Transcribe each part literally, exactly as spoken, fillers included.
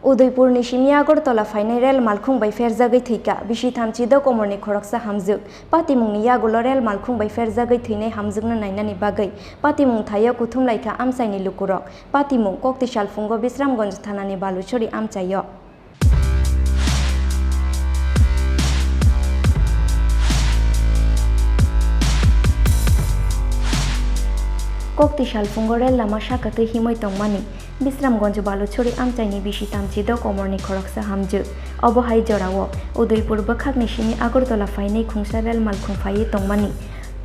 Udaipurni simi Agartala phainai rel malkhung bai pherjagwi thwikha bisi thamchi do komorni khoroksa hamjwk. Patimungni yagulo rel malkhung bai pherjagwi thwinai hamjwkno nainani bagwi patimung thaio kuthumlaikha amchaini lukurok. Patimung, Kokti salphungo Bisramganj thanani Baluchari amchaio. Kokti salphungo rel lama sakatwi himwi tongmani Bisramganj Baluchari amchaini bisi thamchi do komorni khoroksa hamjwk. Obo hai jorao Udaipur bwkhakni simi Agartala phainai khungsa rel malkhung phaiwi tongmani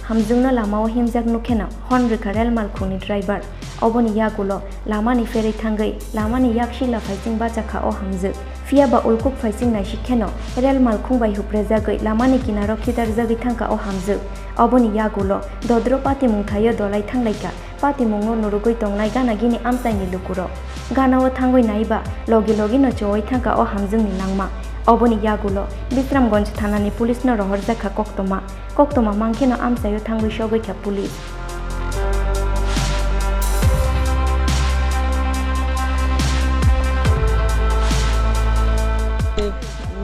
hamjwkno lamao himjak nukheno hwn rwkha rel malkhungni driver. Oboni yagulo lamani pherwi thangwi lamani yaksila phaising bachakha o hamjwk. Phiyaba ulkuk phaising naisik kheno rel malkhung bai huprejagwi lamani kinaro khitarjagwi thangkha o hamjwk. Oboni yagulo dodro patimung thaio dolai thanglaikha. Patimungno nurugwi tongnai gana gini amchaini lukurok. Ganao thangwi naiba logi logino chowui thangkha o hamjwkni langma. Oboni yagulo Bisramganj thanani police no rohorjakha koktwma. Koktwma mankhe no amchaio thangwi sogwi kha police.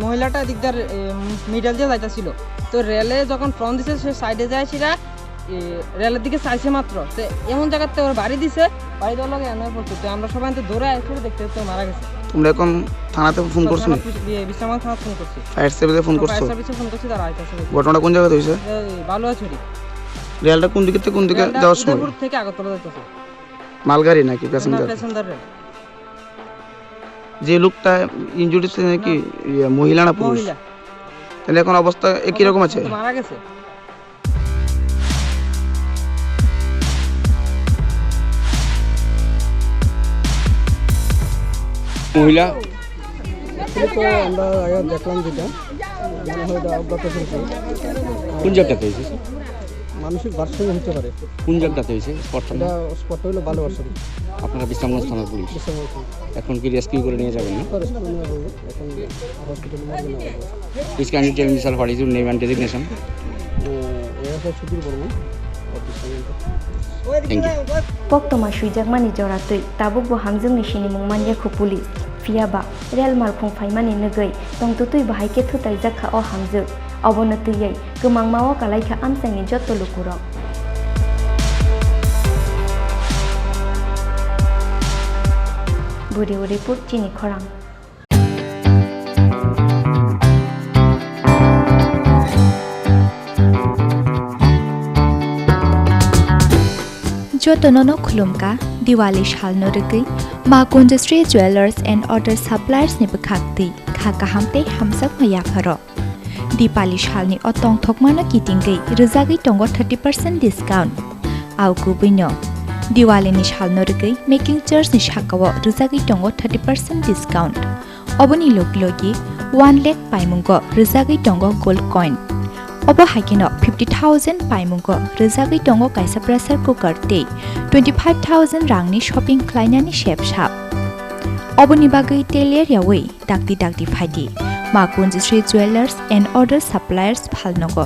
মহিলাটা দিকদার, এ, মিডল দিয়ে যাইতাছিল। তো রেলে যখন ফ্রন্ট দিছে, সে সাইডে যায় সেটা, এ, রেলের দিকে চাইছে মাত্র। তো এমন জায়গাতে ওর বাড়ি দিছে, বাড়ি দেওয়ার লগে এনে পড়ছে। তো আমরা সবাই তো দৌড়ে আইছি, দেখতে দেখতে মারা গেছে। তোমরা এখন থানাতে ফোন তো করছো থানা নি? পুলিশ, ইয়ে, বিশ্রামগঞ্জ থানা ফোন করছি। ফায়ার সার্ভিসে ফোন তো করছো? ফায়ার সার্ভিসে ফোন করছি, তারা আইতাছে। ঘটনাটা কোন জায়গাতে হয়েছে? এই বালুয়াছড়ি। রেলটা কোন দিকে থেকে কোন দিকে রেলটা যাওয়ার সময়? উদয়পুর থেকে আগরতলা যাইতেছে। মালগাড়ি নাকি না, প্যাসেঞ্জার? Passenger rail. যে লোকটা ইনজুরি হয়েছে নাকি, না। ইয়ে, মহিলা না পুরুষ? মহিলা। তাহলে এখন অবস্থা একই রকম আছে? তো মারা গেছে। মহিলা? এটা তো আমরা আগে দেখলাম যেটা, মনে হয় এটা অজ্ঞাত হয়েছে। কোন জায়গাতে হয়েছে, স্যার? মানসিক ভারসাম্য হতে পারে। কোন জায়গাটাতে হয়েছে স্পটটা? এটা স্পটটা হলো বালুয়াছড়ি। আপনারা বিশ্রামগঞ্জ থানার পুলিশ? বিশ্রামগঞ্জ থানা। এখন কি রেস্কিউ করে নিয়ে যাবেন না? তো রেস্কিউ নিয়ে যাবো। এখন হসপিটালে মর্গে নেওয়া হবে। Please kindly tell me, sir, what is your name and designation? এ, এ আছে Sudhir Barman, office manager. Thank you. Koktwma swijakmani jora twi tabukbo hamjwkni sinimung manya khu police. Phiyaba rel malkhung phaimani nugwi tongtwtwi bahai khe thutaijak kha o hamjwk. Obono twiwi kwmangma-o kalaikha amchaini jotto lukurok. Bureau Report, Chini Khorang. Jotono no khulumkha, Diwali salno rwgwi Ma Kunjasri Jewellers and Other Suppliers ni bwkhak twi kha kaham tei hamjakma yapharo. Dipali salni o tongthokmano kitingwi rwjagwi tongo thirty percent discount. Au kubuino Diwalini salno rwgwi making charge ni sakao rwjagwi tongo thirty percent discount. Oboni logi logi one lakh paimungo rwjagwi tongo gold coin. Obo hai kheno fifty thousand paimungo rwjagwi tongo kaisa pressure cooker tei twenty five thousand rangni shopping khlainani sep sap. Oboni bagwi tei ler yaui dakti dakti phaidi Ma Kunjasri Jewellers and Other Suppliers phalnogo.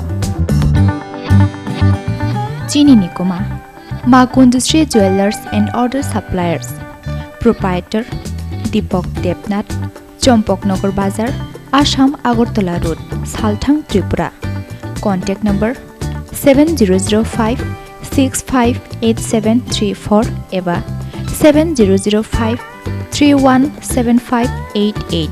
Chini ni kwma Ma Kunjasri Jewellers and Other Suppliers. Proprietor Deepak Debnath, Chompoknagar Bazar, Assam Agartala Road, Salthang, Tripura. Contact number seven zero zero five six five eight seven three four eba seven zero zero five three one seven five eight eight.